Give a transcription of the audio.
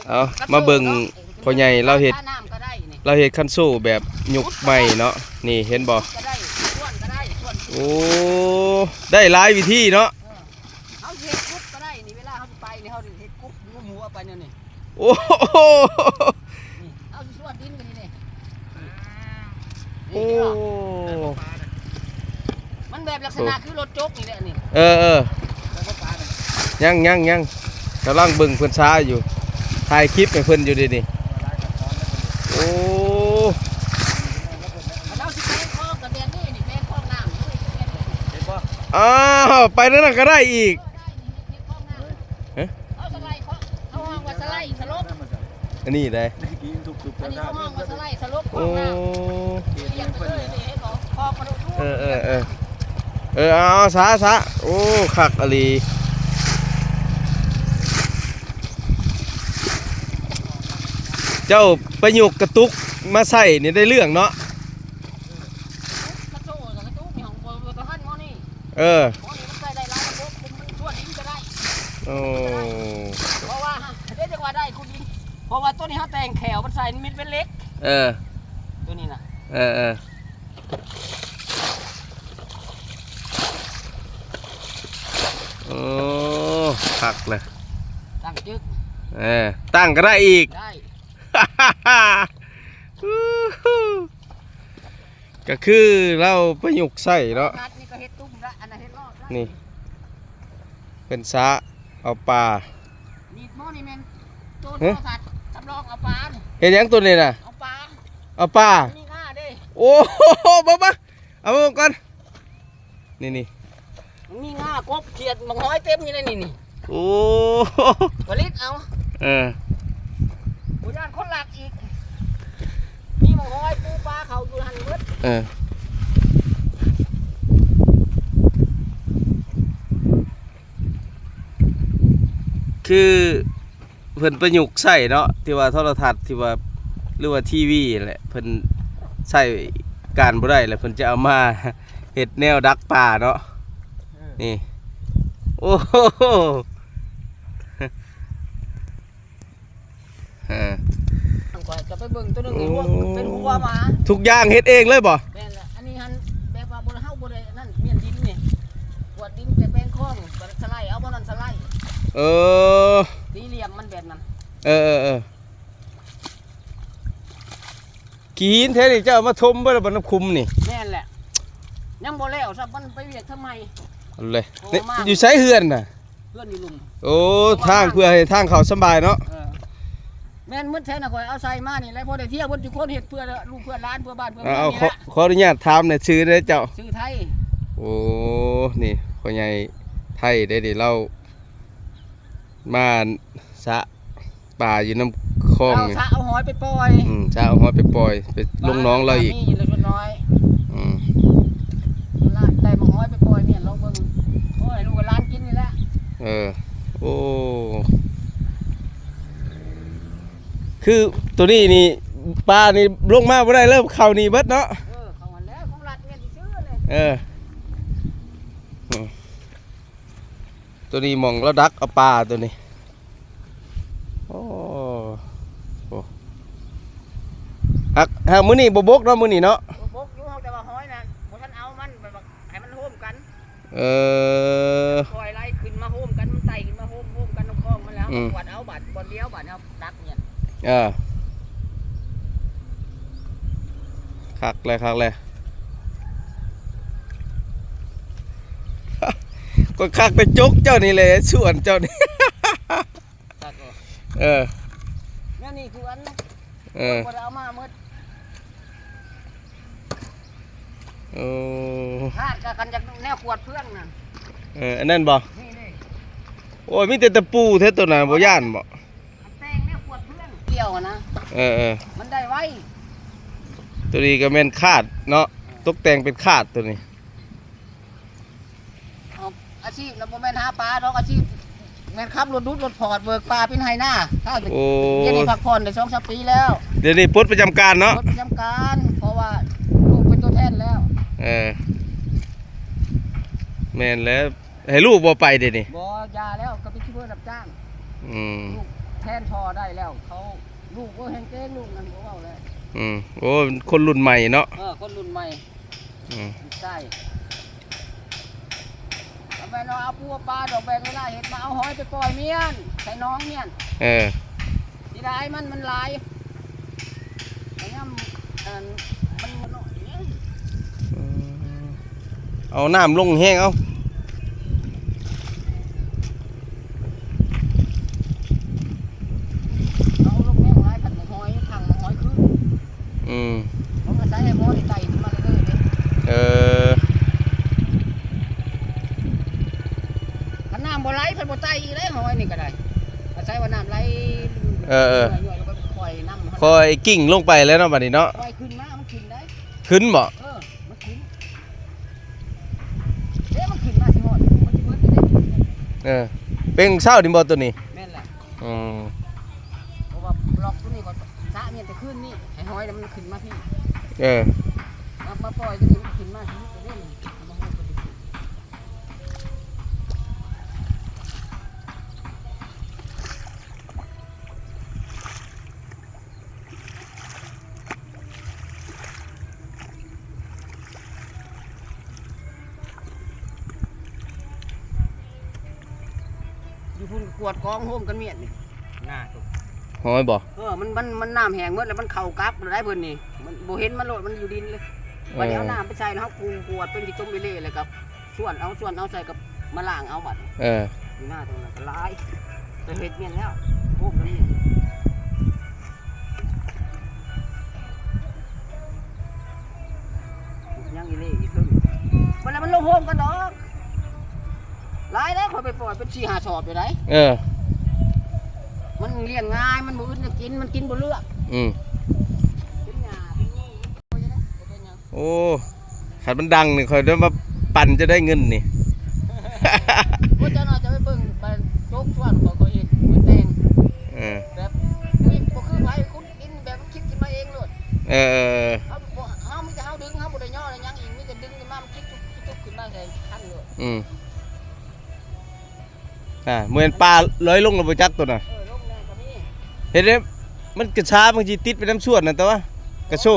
ເອົາ ມາເບິ່ງພໍ່ໃຫຍ່ລາວເຮັດ ລາວເຮັດຄັນໂຊແບບຍຸກໃໝ່ເນາະ. ນີ້ເຫັນບໍ່? ກໍໄດ້ ຊວນກໍໄດ້ ຊວນ ໂອ້ ໄດ້ຫຼາຍວິທີເນາະ. ເອີ ເຮົາເຮັດກຸບກໍໄດ້ນີ້ ເວລາເຮົາໄປນີ້ ເຮົາເຮັດກຸບງຸ້ມຫົວໄປແນວນີ້. ໂອ້ ນີ້ ເຮົາຊິຊວນດິນໄປນີ້ເດ້. ໂອ້ ມັນແບບລັກສະນະຄືລົດຈົກນີ້ແຫຼະນີ້. ເອີໆ ຍັງໆໆ ກຳລັງເບິ່ງເພິ່ນຊາຢູ່ ຖ່າຍຄລິບໃຫ້ເພິ່ນຢູ່ເດນີ້. ໂອ້ ເຮົາຊິແປງຄອງກໍແບບນີ້ນີ້ ແປງຄອງນ້ຳນີ້. ອ້າວ ໄປນັ້ນກໍໄດ້ອີກ. ຮະ? ເຮົາສະໄລເຄາະ ເຮົາຮ້ອງວ່າສະໄລສະຫຼົບ ອັນນີ້ໄດ໋ ອັນນີ້ເຂົາຮ້ອງວ່າສະໄລສະຫຼົບ ໂອ້ ຂອງນ້ຳ ລຽນໄປເລີຍນີ້ ເຫັນບໍ່? ຂອບກະດູກ ເອີໆໆ ເອີ ເອົາ ເອົາ ສາ ສາ ໂອ້ ຄັກອີ່ຫຼີ. ເຈົ້າໄປຍົກກະຕຸກມາໃສ່ນີ້ໄດ້ເລື່ອງເນາະ. ກະຕຸກ ກະຕຸກນີ້ຂອງບໍ່ ບໍ່ທັນໝໍນີ້. ເອີ ໝໍນີ້ມັນໃສ່ໄດ້ຫຼາຍລະບົບ ມັນຊວນດິນກໍໄດ້. ໂອ້ ເພາະວ່າ ເດ້ ຈັ່ງວ່າໄດ້ຂຸດດິນ ເພາະວ່າຕົວນີ້ເຮົາແຕ່ງແຂ້ວມັນໃສ່ ມັນເປັນເຫຼັກ. ເອີ ຕົວນີ້ນະ ເອີໆ ໂອ້ ຄັກເລີຍ ຕັ້ງຈຶກ ເອີ ຕັ້ງກໍໄດ້ອີກ ໄດ້. ກໍຄືລາວປະຍຸກໃຊ້ເນາະ. ຕັດນີ້ກໍເຮັດຕຸ້ມລະ ອັນນັ້ນເຮັດລອດລະ ນີ້ ເພິ່ນສະເອົາປາ. ນີ້ໝໍນີ້ແມ່ນໂຕ ຮະ? ໂທລະທັດສຳລອງເອົາປານີ້. ເຮັດຫຍັງໂຕນີ້ນະ? ເອົາປາ ເອົາປາ ມີງາເດ້. ໂອ້ ມາ ມາ ເອົາມາເບິ່ງກ່ອນ. ນີ້ໆ ມັນມີງາ ກົບ ຂຽດ ໝາກຫອຍເຕັມຢູ່ໃນນີ້ນີ້. ໂອ້ ຜະລິດເອົາ ເອີ ບໍ່ຢ້ານຄົນລັກອີກ. ມີໝາກຫອຍ ປູປາ ເຂົ້າຢູ່ຫັ້ນໝົດ. ເອີ ຄື ເພິ່ນປະຍຸກໃຊ້ເນາະ ທີ່ວ່າໂທລະທັດ ທີ່ວ່າ ຫຼືວ່າທີວີແຫຼະ ເພິ່ນໃຊ້ການບໍ່ໄດ້ແລ້ວ ເພິ່ນຈະເອົາມາເຮັດແນວດັກປາເນາະ. ເອີ ນີ້ ໂອ້ໂຫ ເອີ ຂ້ອຍຈະໄປເບິ່ງໂຕໜຶ່ງ ໂອ້ ເປັນຫົວ ເປັນຫົວໝາ. ທຸກຢ່າງເຮັດເອງເລີຍບໍ່? ແມ່ນແຫຼະ ອັນນີ້ຫັ້ນແບບວ່າບໍ່ ເຮົາບໍ່ໄດ້ອັນນັ້ນ ມ້ຽນດິນນີ້ ກວດດິນ ແປງຄອງ ສະໄລເອົາ ບໍ່ນັ້ນສະໄລ. ເອີ ສີ່ຫຼ່ຽມມັນແບບນັ້ນ. ເອີໆໆ ຂີ້ຫີນແທ້ນີ້ ເຈົ້າເອົາມາຖົມເບິດແລ້ວບໍ່ ນ້ຳຄຸມນີ້? ແມ່ນແຫຼະ ຍັງບໍ່ແລ້ວຊ້ຳ ມັນໄປວຽກທຳໄມ. ເອົາເລີຍ ຢູ່ໃສເຮືອນນະ? ເຮືອນຢູ່ລຸ່ມ. ໂອ້ ທາງເພື່ອໃຫ້ທາງເຂົ້າສະບາຍເນາະ. ເອີ ແມ່ນໝົດແທ້ນະ ຂ້ອຍເອົາໃສ່ມານີ້ແຫຼະ ພໍໄດ້ທ່ຽວເບິດທຸກຄົນ ເຮັດເພື່ອລູກເພື່ອຫຼານ ເພື່ອບ້ານເພື່ອເມືອງນີ້ແຫຼະ. ຂໍ ຂໍອະນຸຍາດຖາມແດ່ ຊື່ໃດເຈົ້າ? ຊື່ໄທ. ໂອ້ ນີ້ພໍ່ໃຫຍ່ໄທເດ້ນີ້ ລາວມາສະ ປາຢູ່ນຳຄອງ ເອົາ ນີ້ ສະເອົາຫອຍໄປປ່ອຍ. ອືມ ສະເອົາຫອຍໄປປ່ອຍ ໄປລົງໜອງລາວອີກ. ມີຢູ່ເລັກນ້ອຍ. ອືມ ຫຼານໄດ້ໝາກຫອຍໄປປ່ອຍ ແມ່ນລອງເບິ່ງ. ໂອ້ຍ ໃຫ້ລູກໃຫ້ຫຼານກິນນີ້ແຫຼະ. ເອີ ໂອ້ ຄືໂຕນີ້ນີ້ ປານີ້ລົງມາບໍ່ໄດ້ເລີຍ ເຂົ້ານີ້ເບິດເນາະ. ເອີ ເຂົ້າຫັ້ນແຫຼະ ຂອງລັດແມ່ນຊື່ໆເລີຍ. ເອີ ອືມ ໂຕນີ້ໝ່ອງລາວດັກເອົາປາໂຕນີ້. ໂອ້ ໂອ້ ຫາກ ຫາກມື້ນີ້ບໍ່ບົກເນາະ ມື້ນີ້ເນາະ. ບໍ່ບົກຢູ່ ແຕ່ວ່າຫອຍນະ ບໍ່ທັນເອົາມັນ ແບບວ່າໃຫ້ມັນໂຮມກັນ. ເອີ ຄ່ອຍໄລ່ຂຶ້ນມາໂຮມກັນ ມັນໄຕ່ຂຶ້ນມາໂຮມ ໂຮມກັນນຳຄອງມັນແລ້ວ. ອືມ ກວດເອົາບາດ ບ່ອນດຽວບາດເຮົາ ຕັກເມຍນ. ເອີ ຄັກແລ້ວ ຄັກແລ້ວ ກໍຄັກແຕ່ຈົກເຈົ້ານີ້ແຫຼະ ສວນເຈົ້ານີ້. ຕັດອອກ. ເອີ ແນວນີ້ຄືອັນ ເອີ ບໍ່ໄດ້ເອົາມາໝົດ. ໂອ້ ຂາດກໍຄັນຢາກແນວຂວດເຟືອງນັ້ນ. ເອີ ອັນນັ້ນບໍ່? ນີ້ເດ້. ໂອ້ຍ ມີແຕ່ຕະປູແທ້ໂຕນັ້ນ ບໍ່ຢ້ານບໍ່? ອັນແຕ່ງແນວຂວດເຟືອງກ່ຽວນະ. ເອີໆ ມັນໄດ້ໄວ. ໂຕນີ້ກໍແມ່ນຄາດເນາະ ຕົກແຕ່ງເປັນຄາດໂຕນີ້. ເອົາ ອາຊີບນະບໍ່ແມ່ນຫາປາດອກ ອາຊີບແມ່ນຂັບລົດດຸດລົດພອດ ເບີກປ່າເປັນໄຮ່ນາ. ໂອ້ ດຽວນີ້ພັກຜ່ອນໄດ້ສອງສາມປີແລ້ວ. ດຽວນີ້ປົດປະຈຳການເນາະ? ປົດປະຈຳການ ເພາະວ່າລູກເປັນຕົວແທນແລ້ວ. ເອີ ແມ່ນແລ້ວ ໃຫ້ລູກບໍ່ໄປດຽວນີ້? ບໍ່ ຢ່າແລ້ວ ກໍເປັນໂຊເຟີຮັບຈ້າງ. ອືມ ລູກ ແທນພໍ່ໄດ້ແລ້ວ ເຂົາ ລູກ ໂອ້ ແຮງເກັ່ງ ລູກນັ້ນ ບໍ່ເວົ້າແລ້ວ. ອືມ ໂອ້ ຄົນລຸ້ນໃໝ່ເນາະ. ເອີ ຄົນລຸ້ນໃໝ່. ອືມ ໃຊ່ ກໍແມ່ນວ່າເອົາປູເອົາປາດອກ ແບ່ງເວລາເຮັດ ມາເອົາຫອຍໄປປ່ອຍມ້ຽນ ໃສ່ໜອງມ້ຽນ. ເອີ ເສຍດາຍມັນ ມັນຫຼາຍ ແຕ່ຍາມອັນ ມັນນ້ອຍ. ອືມ ເອົານ້ຳລົງແຮງເອົາ. ເອົາລົງແຮງຫຼາຍ ຄັນໝາກຫອຍທັງໝາກຫອຍຄືນ. ອືມ ມັນອາໄສໃຫ້ໝໍໄດ້ໄຕ່ຂຶ້ນມາເລື້ອຍໆເດ້. ເອີ ຄັນນ້ຳບໍ່ໄຫຼ ເພິ່ນບໍ່ໄຕ່ອີກເດ້ ຫອຍນີ້ກໍໄດ້ ອາໄສວ່ານ້ຳໄຫຼ. ເອີໆ ຂ້ອຍນ້ຳມັນ ຄ່ອຍກິ້ງລົງໄປແລ້ວເນາະ ບັດນີ້ເນາະ. ຄ່ອຍຂຶ້ນມາ ມັນຂຶ້ນໄດ້. ຂຶ້ນບໍ່? ເອີ ມັນຂຶ້ນ. ເດ້ ມັນຂຶ້ນມາຊິຮອດ ມັນຊິເບິດຢູ່ເດ້. ເອີ ເປັນເຊົ້ານີ້ບໍ່ໂຕນີ້? ແມ່ນແຫຼະ. ອືມ ເພາະວ່າລັອກໂຕນີ້ກໍສະເມຍນແຕ່ຄືນນີ້ ໃຫ້ຫອຍແລ້ວມັນຂຶ້ນມາພີ້. ເອີ ມາ ມາປ່ອຍໂຕນີ້ ມັນຂຶ້ນມາພີ້ ໂຕນີ້ ເອົາມາໂຮດໂຕນີ້. ຢູ່ພຸ້ນກວດກອງໂຮມກັນມ້ຽນນີ້ ໜ້າ ຫອຍບໍ່? ເອີ ມັນ ມັນ ມັນນ້ຳແຫ້ງໝົດແລ້ວ ມັນເຂົ້າກັບແລ້ວໄດ໋ເພິ່ນນີ້ ມັນບໍ່ເຫັນມັນໂລດ ມັນຢູ່ດິນເລີຍ. ເອີ ບັດນີ້ເອົານ້ຳໄປໃສ່ ແລ້ວເຮົາກຸງກວດເປັນຂີ້ຕົມເອເລ່ ແລ້ວກໍ ຊວນເອົາ ຊວນເອົາໃສ່ກັບມາລ້າງເອົາບັດ. ເອີ ຢູ່ໜ້າຕົງນັ້ນກໍຫຼາຍ ແຕ່ເຮັດແມ່ນແລ້ວ ໂຮມກໍມີ ຍັງອີເລ່ອີເທິງ ເວລາມັນລົງໂຮມກັນດອກ ຫຼາຍແລ້ວ ຂ້ອຍໄປປ່ອຍເປັນສີ່ຫ້າສອບຢູ່ໃດ໋. ເອີ ມັນລ້ຽງງ່າຍ ມັນບໍ່ອຶດແນວກິນ ມັນກິນບໍ່ເລືອກ. ອືມ ເປັນຫຍ້າເປັນງູ ບໍ່ເປັນຫຍັງ. ໂອ້ ຄັນມັນດັງນີ້ ຂ້ອຍໄດ້ມາປັ່ນຈະໄດ້ເງິນນີ້. ໂອ້ ເຈົ້າໜ້ອຍຈະໄປເບິ່ງ ໄປໂຈກສວນ ຂ້ອຍ ຂ້ອຍເຮັດ ຂ້ອຍແຕ່ງ. ເອີ ແບບ ບໍ່ຄືໃຜ ຂຸດດິນແບບມັນຄິດຂຶ້ນມາເອງໂລດ. ເອີ ເຮົາບໍ່ ເຮົາມີແຕ່ເຮົາດຶງ ເຮົາບໍ່ໄດ້ຍໍໄດ້ຫຍັງອີກ ມີແຕ່ດຶງຂຶ້ນມາ ມັນຄິດຈຸບໆຂຶ້ນມາໃສ່ຄັນໂລດ. ອືມ ອ່າ ແມ່ນປາລອຍລົງແລ້ວບໍ່ຈັກໂຕນະ. ເອີ ລົງແລ້ວກໍມີ ເຫັນເດ້ ມັນກະຊາ ມັນຊິຕິດໄປນຳສວນນັ້ນ ແຕ່ວ່າກະໂຊ